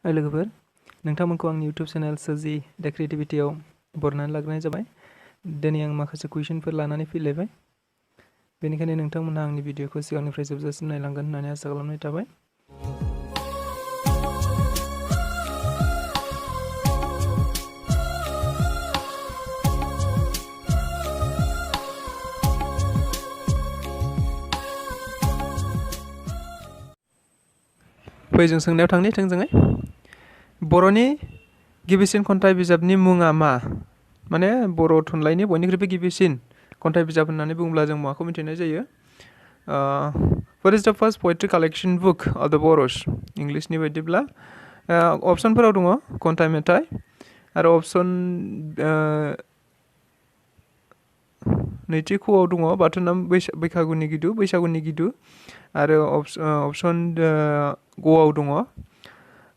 हाय लोगोफोर, नोंथांमोनखौ आंनि यूट्यूब चेनेल ASSAM GK Pt-iआव बरायनानै लाग्रोनाय जाबाय। दिनै आं माखासे कुइसनफोर लानानै फैलायबाय। बेनिखायनो नोंथांमोनहा आंनि भिडिअखौ सिगांनिफ्राय जोबजासिम नायलांगोन होननानै आसा खालामनाय थाबाय। फै जों सोंनायाव थांनि थोंजोङै। बर'नि गिबिसिन खन्थाइ बिजाबनि मुङा मा? माने बर' थुनलाइनि बयनिख्रुइबो गिबिसिन खन्थाइ बिजाब होननानै बुङोब्ला जों माखौ मिथिनाय जायो? What is the first poetry collection book of the Bodos? इंलिशनि बायदिब्ला अपसनफोराव दङ खन्थाइ मेथाइ आरो अपसन नैथि ख'आव दङ बाथौ नाम बैसागुनि गिदु आरो अपसन ग'आव दङ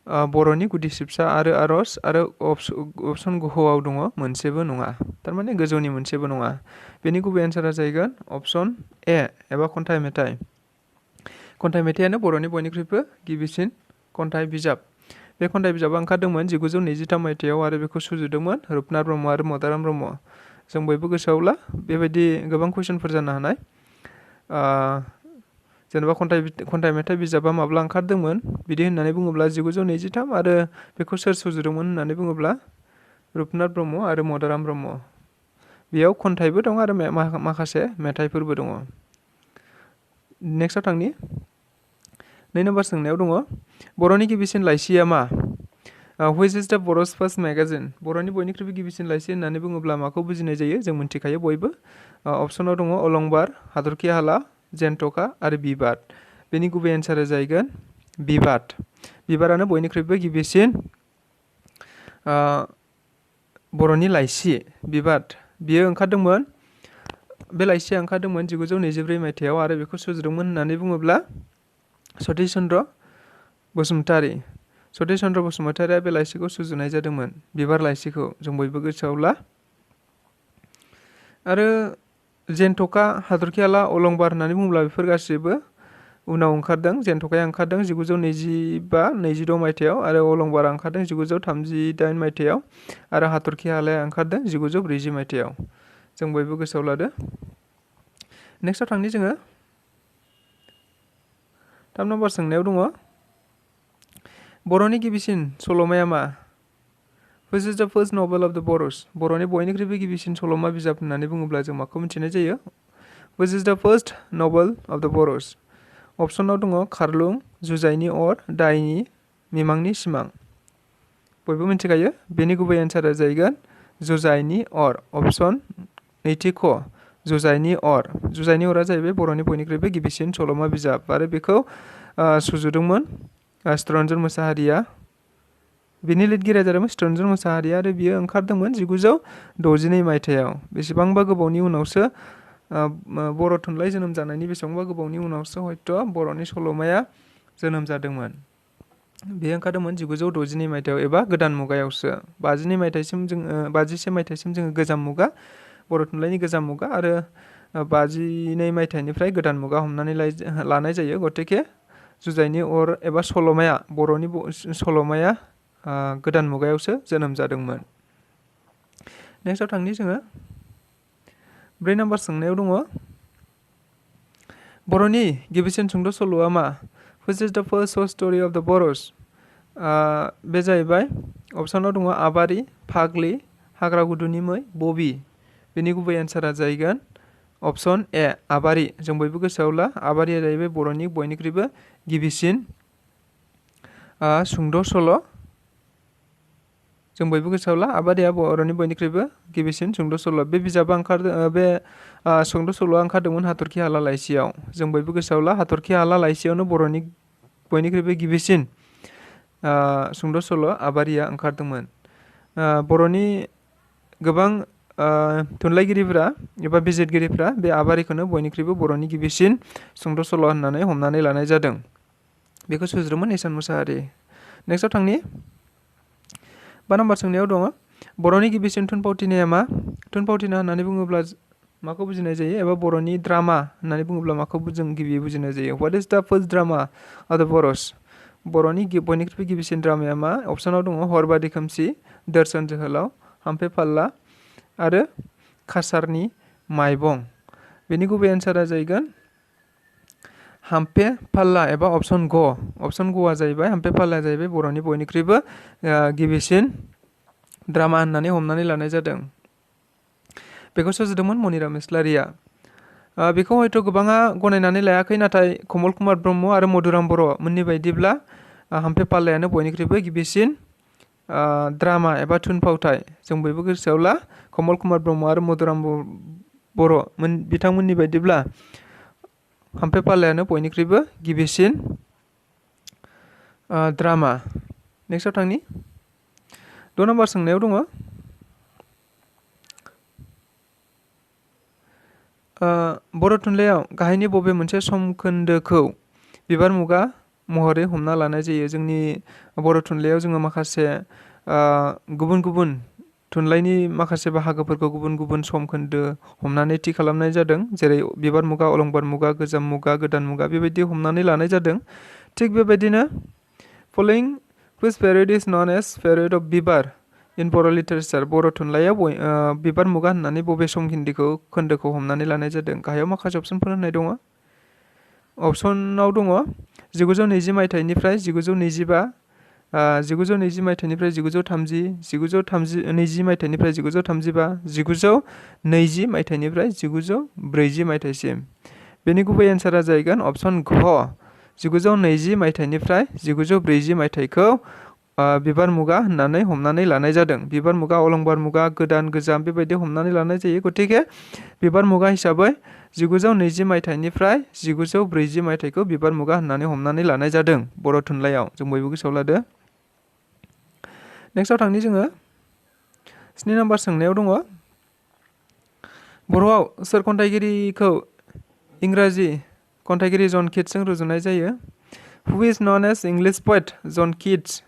बर'नि गुदि सिबसा आरो आर'ज आरो अपसन ग'आव दङ मोनसेबो नङा, थारमाने गोजौनि मोनसेबो नङा। बेनि गुबै एन्सारा जाहैगोन अपसन ए एबा खन्थाइ मेथाइ। खन्थाइ मेथाइयानो बर'नि बयनिख्रुइबो गिबिसिन खन्थाइ बिजाब। बे खन्थाइ बिजाबा ओंखारदोंमोन 1923 मायथाइयाव आरो बेखौ सुजुदोंमोन रुपनाथ ब्रह्म आरो मदाराम ब्रह्म। जों बयबो गोसोआवला बेबायदि गोबां कुइसनफोर जानो हानाय। जेनेबा खन्थाइ मेथाइ बिजाबा माब्ला ओंखारदोंमोन बिदि होननानै बुङोब्ला 1923 आरो बेखौ सोर सुजुदोंमोन होननानै बुङोब्ला रुपनाथ ब्रह्म आरो मदाराम ब्रह्म। बेयाव खन्थाइबो दं आरो माखासे मेथाइफोरबो दङ। नेक्स्टआव थांनि 2 नम्बर सोंनायाव दङ बर'नि गिबिसिन लाइसिया मा? Which is the Bodos first magazine? बर'नि बयनिख्रुइबो गिबिसिन लाइसि होननानै बुङोब्ला माखौ बुजिनाय जायो जों मिन्थिखायो बयबो। अपसनाव दङ अलंबार, हाथरखि हाला, जेन्थ'खा आरो बिबार। बेनि गुबै एन्सारा जाहैगोन बिबार। बिबारानो बयनिख्रुइबो गिबिसिन बर'नि लाइसि बिबार। बियो ओंखारदोंमोन, बे लाइसिया ओंखारदोंमोन 1924 मायथाइयाव आरो बेखौ सुजुदोंमोन होननानै बुङोब्ला सतिश चन्द्र बसुमतारी। सतिश चन्द्र बसुमतारीया बे लाइसिखौ सुजुनाय जादोंमोन, बिबार लाइसिखौ जों बयबो गोसोआवला। आरो जेन्थ'खा, हाथरखि हाला, अलंबार होननानै बुङोब्ला बेफोर गासैबो उनाव ओंखारदों। जेन्थ'खाया ओंखारदों 1925-26 मायथाइयाव आरो अलंबारा ओंखारदों 1938 मायथाइयाव आरो हाथरखि हालाया ओंखारदों 1940 मायथाइयाव। जों बयबो गोसोआव लादो। नेक्स्टआव थांनि जोङो 3 नम्बर सोंनायाव दङ बर'नि गिबिसिन सल'माया मा? Which is the first novel of the Bodos? बर'नि बयनिख्रुइबो गिबिसिन सल'मा बिजाब होननानै बुङोब्ला जों माखौ मिथिनाय जायो? Which is the first novel of the Bodos? अपसनाव दङ खारलुं, जुजाइनि अर, दायनि, मिमांनि सिमां। बयबो मिथिखायो बेनि गुबै एन्सारा जाहैगोन जुजाइनि अर। अपसन नैथि ख जुजाइनि अर। जुजाइनि अरा जाहैबाय बर'नि बयनिख्रुइबो गिबिसिन सल'मा बिजाब आरो बेखौ सुजुदोंमोन चित्तरन्जन मुसाहारिया। बिनि लिरगिरिया जादोंमोन चित्तरन्जन मुसाहारि आरो बियो ओंखारदोंमोन 1962 मायथाइयाव। बेसेबांबा गोबावनि उनावसो बर' थुनलाइ जोनोम जानायनि बेसेबांबा गोबावनि उनावसो हयथ' बर'नि सल'माया जोनोम जादोंमोन। बेयो ओंखारदोंमोन 1962 मायथाइयाव एबा गोदान मुगायावसो। 51 मायथाइसिम जोङो गोजाम मुगा, बर' थुनलाइनि गोजाम मुगा आरो 52 मायथाइनिफ्राय गोदान मुगा हमनानै लानाय जायो। गतिके जुजाइनि अर एबा सल'माया बर'नि सल'माया गोदान मुगायावसो जोनोम जादोंमोन। नेक्स्टआव थांनि जोङो 4 नम्बर सोंनायाव दङ बर'नि गिबिसिन सुंद' सल'आ मा? Which is the first short story of the Bodos? बे जाहैबाय अपसनाव दङ आबारि, फाग्लि, हाग्रा गुदुनि मै, बबि। बेनि गुबै एन्सारा जाहैगोन अपसन ए आबारि। जों बयबो गोसोआवला आबारिया जाहैबाय बर'नि बयनिख्रुइबो गिबिसिन सुंद' सल'। जों बयबो गोसोआवला आबारिया बर'नि बयनिख्रुइबो गिबिसिन सुंद' सल'। बे बिजाबा बे सुंद' सल'आ ओंखारदोंमोन हाथरखि हाला लाइसियाव। जों बयबो गोसोआवला हाथरखि हाला लाइसियावनो बर'नि बयनिख्रुइबो गिबिसिन सुंद' सल' आबारिया ओंखारदोंमोन। बर'नि गोबां थुनलाइगिरिफोरा एबा बिजिरगिरिफोरा बे आबारिखौनो बयनिख्रुइबो बर'नि गिबिसिन सुंद' सल' होननानै हमनानै लानाय जादों। बेखौ सुजुदोंमोन इसान मुसाहारि। नेक्स्टआव थांनि 5 नम्बर सोंनायाव दङ बर'नि गिबिसिन थुनफावथिनाया मा? थुनफावथिना होननानै बुङोब्ला माखौ बुजिनाय जायो एबा बर'नि ड्रामा होननानै बुङोब्ला माखौ जों गिबियै बुजिनाय जायो? What is the first drama of the Bodos? बर'नि बयनिख्रुइबो गिबिसिन ड्रामाया मा? अप्सनाव दङ हरबादि खोमसि, दोरसोन जोहोलाव, हाम्फे फाल्ला आरो काछारनि माइबं। बेनि गुबै एन्सारा जाहैगोन हाम्फे फाल्ला एबा अप्सन ग। अप्सन गआ जाहैबाय हाम्फे फाल्लाया जाहैबाय बर'नि बयनिख्रुइबो गिबिसिन ड्रामा होननानै हमनानै लानाय जादों। बेखौ सुजुदोंमोन मनिराम इस्लारिया। बेखौ हयथ' गोबाङा गनायनानै लायाखै, नाथाय कमल कुमार ब्रह्म आरो मधुराम बर' मोननि बायदिब्ला हाम्फे फाल्लायानो बयनिख्रुइबो गिबिसिन ड्रामा एबा थुनफावथाय। जों बयबो गोसोआव ला, कमल कुमार ब्रह्म आरो मधुराम बर' बिथांमोननि बायदिब्ला हाम्फे फाल्लायानो बयनिख्रुइबो गिबिसिन ड्रामा। नेक्स्टआव थांनि 2 नम्बर सोंनायाव दङ बर' थुनलाइयाव गाहायनि बबे मोनसे समखोन्दोखौ बिबार मुगा महरै हमना लानाय जायो? जोंनि बर' थुनलाइयाव जोङो माखासे गुबुन गुबुन थुनलाइनि माखासे बाहागोफोरखौ गुबुन गुबुन समखोन्दो हमनानै थि खालामनाय जादों, जेरै बिबार मुगा, अलंबार मुगा, गोजाम मुगा, गोदान मुगा बेबायदि हमनानै लानाय जादों। थिग बेबायदिनो following which period is known as period of बिबार इन बर' लिटारेचार, बर' थुनलाइयाव बिबार मुगा होननानै बबे खोन्दोखौ हमनानै लानाय जादों? गाहायाव माखासे अप्सनफोर होनाय दङ। अप्सनाव दङ 1920 मायथाइनिफ्राय 1925, 1920 मायथाइनिफ्राय 1930, 1920 मायथाइनिफ्राय 1935, 1920 मायथाइनिफ्राय 1940 मायथाइसिम। बेनि गुबै एन्सारा जाहैगोन अप्सन घ, 1920 मायथाइनिफ्राय 1940 मायथाइखौ बिबार मुगा होननानै हमनानै लानाय जादों। बिबार मुगा, अलंबार मुगा, गोदान गोजाम बेबायदि हमनानै लानाय जायो। गतिके बिबार मुगा हिसाबै 1920 मायथाइनिफ्राय 1940 मायथाइखौ बिबार मुगा होननानै हमनानै लानाय जादों बर' थुनलाइयाव। जों बयबो गोसोआव लादो। नेक्स्टआव थांनि जोङो 7 नम्बर सोंनायाव दङ बर'आव सोर खन्थाइगिरिखौ इंराजि खन्थाइगिरि जन किट्सजों रुजुनाय जायो? हु इज नन एज इंलिश पोएट जन किट्स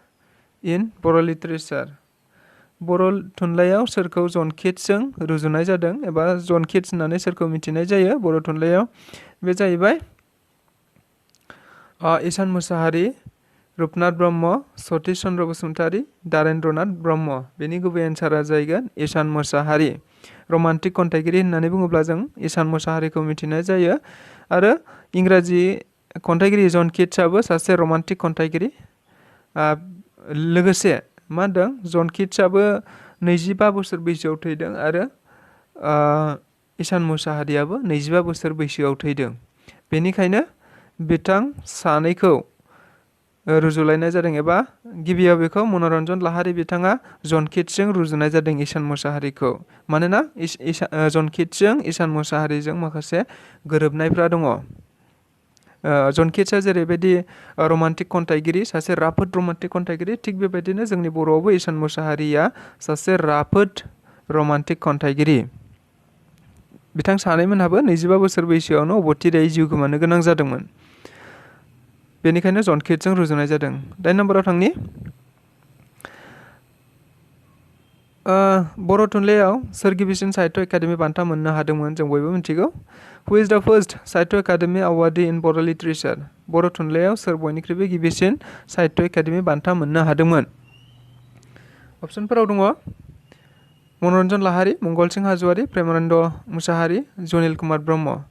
इन बर' लिटारेचार? बर' थुनलाइयाव सोरखौ जन किट्सजों रुजुनाय जादों एबा जन किट्स होननानै सोरखौ मिथिनाय जायो बर' थुनलाइयाव? बे जाहैबाय ईसान मुसाहारि, रुपनाथ ब्रह्म, सतीश चन्द्र बसुमतारी, दारेन्द्रनाथ ब्रह्म। बेनि गुबै एन्सारा जाहैगोन ईसान मुसाहारि। रमान्टिक खन्थाइगिरि होननानै बुङोब्ला जों ईसान मुसाहारिखौ मिथिनाय जायो। आरो इंराजि खन्थाइगिरि जन किट्सआबो सासे रमान्टिक खन्थाइगिरि। लोगोसे मा होनदों, जन किट्सआबो 25 बोसोर बैसोआव थैदों आरो ईसान मुसाहारियाबो 25 बोसोर बैसोआव थैदों। बेनिखायनो बिथां सानैखौ रुजुलायनाय जादों, एबा गिबियाव बेखौ मनरन्जन लाहारी बिथाङा जन किट्सजों रुजुनाय जादों ईसान मुसाहारिखौ। मानोना जन किट्सजों ईसान मुसाहारिजों माखासे गोरोबनायफ्रा दङ। जन किट्सआ जेरैबायदि रमान्टिक खन्थाइगिरि, सासे राफोद रमान्टिक खन्थाइगिरि, थिग बेबायदिनो जोंनि बर'आवबो ईसान मुसाहारिया सासे राफोद रमान्टिक खन्थाइगिरि। बिथां सानैमोनहाबो 25 बोसोर बैसोआवनो अबथिरायै जिउ गोमानो गोनां जादोंमोन। बेनिखायनो जन किट्सजों रुजुनाय जादों। 8 नम्बराव थांनि बर' थुनलाइयाव सोर गिबिसिन साहित्य एकाडेमि बान्था मोननो हादोंमोन? जों बयबो मिथिगौ। हु इज द फर्स्ट साहित्य एकाडेमि अवार्डी इन बर' लिटारेचार? बर' थुनलाइयाव सोर बयनिख्रुइबो गिबिसिन साहित्य एकाडेमि बान्था मोननो हादोंमोन? अप्सनफोराव दङ मनरन्जन लाहारी, मंगल सिं हाज'वारी, प्रेमानन्द मुसाहारि, जनिल कुमार ब्रह्म।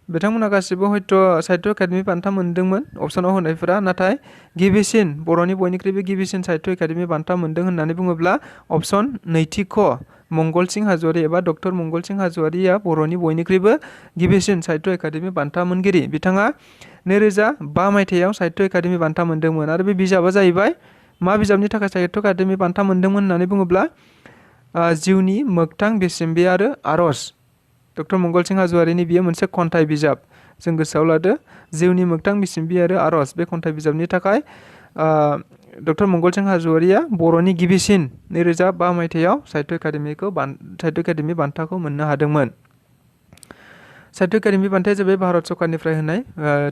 बिथांमोना गासिबो हयथ' साहित्य एकाडेमि बान्था मोनदोंमोन अप्सनाव होनायफोरा, नाथाय गिबिसिन बर'नि बयनिख्रुइबो गिबिसिन साहित्य एकाडेमि बान्था मोनदों होननानै बुङोब्ला अप्सन नैथि ख, मंगल सिं हाज'वारी एबा डक्टर मंगल सिं हाज'वारीया बर'नि बयनिख्रुइबो गिबिसिन साहित्य एकाडेमि बान्था मोनगिरि। बिथाङा 2005 मायथाइयाव साहित्य एकाडेमि बान्था मोनदोंमोन। आरो बे बिजाबा जाहैबाय मा बिजाबनि थाखाय साहित्य एकाडेमि बान्था मोनदोंमोन होननानै बुङोब्ला जिउनि मोगथां बेसेमबे आरो आरज। डक्टर मंगल सिं हाज'वारीनि बियो मोनसे खन्थाइ बिजाब। जों गोसोआव लादो, जिउनि मोगथां बेसेमबे आरो आरज बे खन्थाइ बिजाबनि थाखाय डक्टर मंगल सिं हाज'वारीया बर'नि गिबिसिन 2005 मायथाइयाव साहित्य एकाडेमि बान्थाखौ मोननो हादोंमोन। साहित्य एकाडेमि बान्थाया जाबाय भारत सरकारनिफ्राय होनाय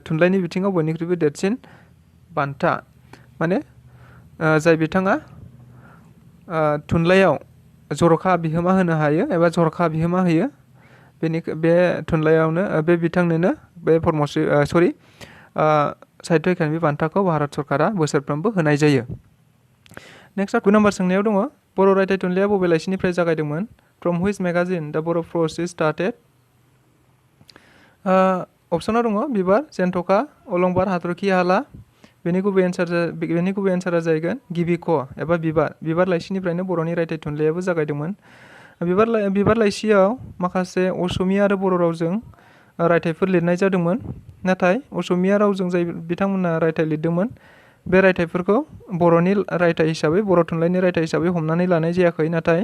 थुनलाइनि बिथिङाव बयनिख्रुइबो देरसिन बान्था। माने जाय बिथाङा थुनलाइयाव जर'खा बिहोमा होनो हायो एबा जर'खा बिहोमा होयो, बे थुनलाइयावनो बे बिथांनोनो बे साहित्य एकाडेमि बान्थाखौ भारत सरकारा बोसोरफ्रोमबो होनाय जायो। नेक्स्ट 2 नम्बर सोंनायाव दङ बर' रायथाइ थुनलाइया बबे लाइसिनिफ्राय जागायदोंमोन? फ्रम हुइच मेगाजिन दा बर' प्रोज इज स्टार्टेड? अपसनाव दङ बिबार, जेन्थ'खा, अलंबार, हाथरखि हाला। बेनि गुबै एन्सारा जाहैगोन गिबि क एबा बिबार लाइसिनिफ्रायनो बर'नि रायथाइ थुनलाइयाबो जागायदोंमोन। बिबार लाइसियाव माखासे असमिया आरो बर' रावजों रायथाइफोर लिरनाय जादोंमोन। नाथाय असमिया रावजों जाय बिथांमोना रायथाइ लिरदोंमोन बे रायथाइफोरखौ बर'नि रायथाइ हिसाबै, बर' थुनलाइनि रायथाइ हिसाबै हमनानै लानाय जायाखै। नाथाय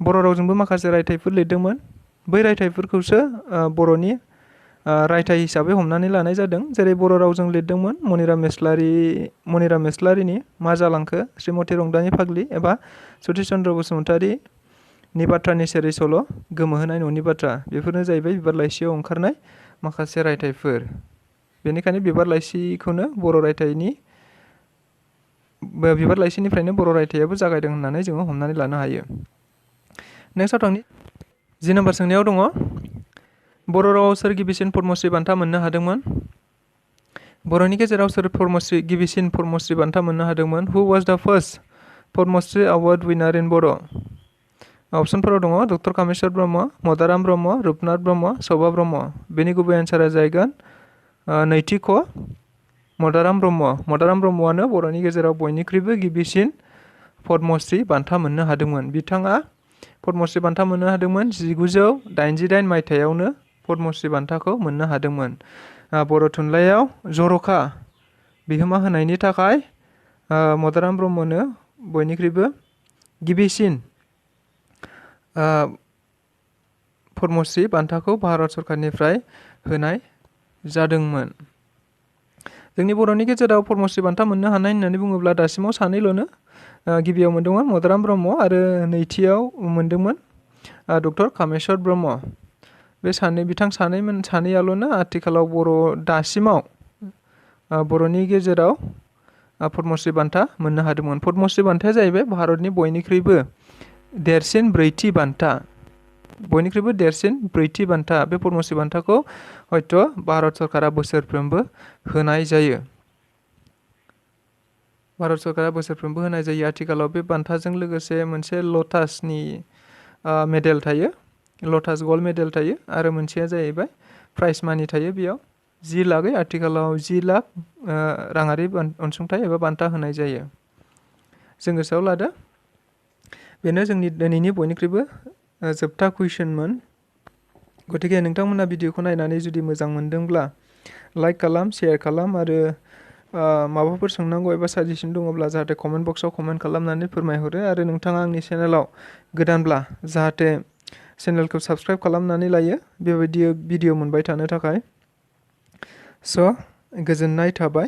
बर' रावजोंबो माखासे रायथाइफोर लिरदोंमोन। बै रायथाइफोरखौसो बर'नि रायथाइ हिसाबै हमनानै लानाय जादों। जेरै बर' रावजों लिरदोंमोन मनिराम मेस्लारिनि मा जालांखो, श्रीमती रंदानि फाग्लि एबा सतिश चन्द्र बसुमतारिनि बाथ्रानि सेरै सल', गोमोहोनाय न'नि बाथ्रा। बेफोरनो जाहैबाय बिबार लाइसियाव ओंखारनाय माखासे रायथाइफोर। बेनिखायनो बिबार लाइसिनिफ्रायनो बर' रायथाइयाबो जागायदों होननानै जोङो हमनानै लानो हायो। नेक्स्टआव थांनि 10 नम्बर सोंनायाव दङ बर' रावाव सोर गिबिसिन पद्मश्री बान्था मोननो हादोंमोन? बर'नि गेजेराव सोर गिबिसिन पद्मश्री बान्था मोननो हादोंमोन? हु वाज द फार्स्ट पद्मश्री एवार्ड विनार इन बर'? अपसनफोराव दङ डक्टर कामेस्वर ब्रह्म, मदाराम ब्रह्म, रुपनाथ ब्रह्म, शोभा ब्रह्म। बेनि गुबै एन्सारा जाहैगोन नैथि क मदाराम ब्रह्मआनो बर'नि गेजेराव बयनिख्रुइबो गिबिसिन पद्मश्री बान्था मोननो हादोंमोन। बिथाङा पद्मश्री बान्था मोननो हादोंमोन 1988 मायथाइयावनो पद्मश्री बान्थाखौ मोननो हादोंमोन। बर' थुनलाइयाव जर'खा बिहोमा होनायनि थाखाय मदाराम ब्रह्मनो बयनिख्रुइबो गिबिसिन पद्मश्री बान्थाखौ भारत सरकारनिफ्राय होनाय जादोंमोन। जोंनि बर'नि गेजेराव पद्मश्री बान्था मोननो हानाय होननानै बुङोब्ला दासिमाव सानैल'नो। गिबियाव मोनदोंमोन मदाराम ब्रह्म आरो नैथियाव मोनदोंमोन डक्टर कामेस्वर ब्रह्म। बे बिथां सानैयाल'नो आथिखालाव दासिमाव बर'नि गेजेराव पद्मश्री बान्था मोननो हादोंमोन। पद्मश्री बान्थाया जाहैबाय भारतनि बयनिख्रुइबो देरसिन ब्रैथि बान्था। बे पद्मश्री बान्थाखौ हयथ' भारत सरकारा बोसोरफ्रोमबो होनाय जायो। आथिखालाव बे बान्थाजों लोगोसे मोनसे लटासनि मेडेल थायो, लटास गल्ड मेडेल थायो आरो मोनसेया जाहैबाय प्राइज मानि थायो। बेयाव 10 लाखै आथिखालाव 10 लाख राङारि अनसुंथाइ एबा बान्था होनाय जायो। जों गोसोआव लादो बेनो जोंनि दिनैनि बयनिख्रुइबो जोबथा कुइसनमोन। गतिके नोंथांमोना भिडिअखौ नायनानै जुदि मोजां मोनदोंब्ला लाइक खालाम, शेयार खालाम आरो माबाफोर सोंनांगौ एबा साजेसन दङब्ला जाहाथे कमेन्ट बक्सआव कमेन्ट खालामनानै फोरमायहरो। आरो नोंथाङा आंनि चेनेलाव गोदानब्ला जाहाथे चेनेलखौ साबस्क्राइब खालामनानै लायो बेबायदि भिडिअ मोनबाय थानो थाखाय। स' गोजोननाय थाबाय।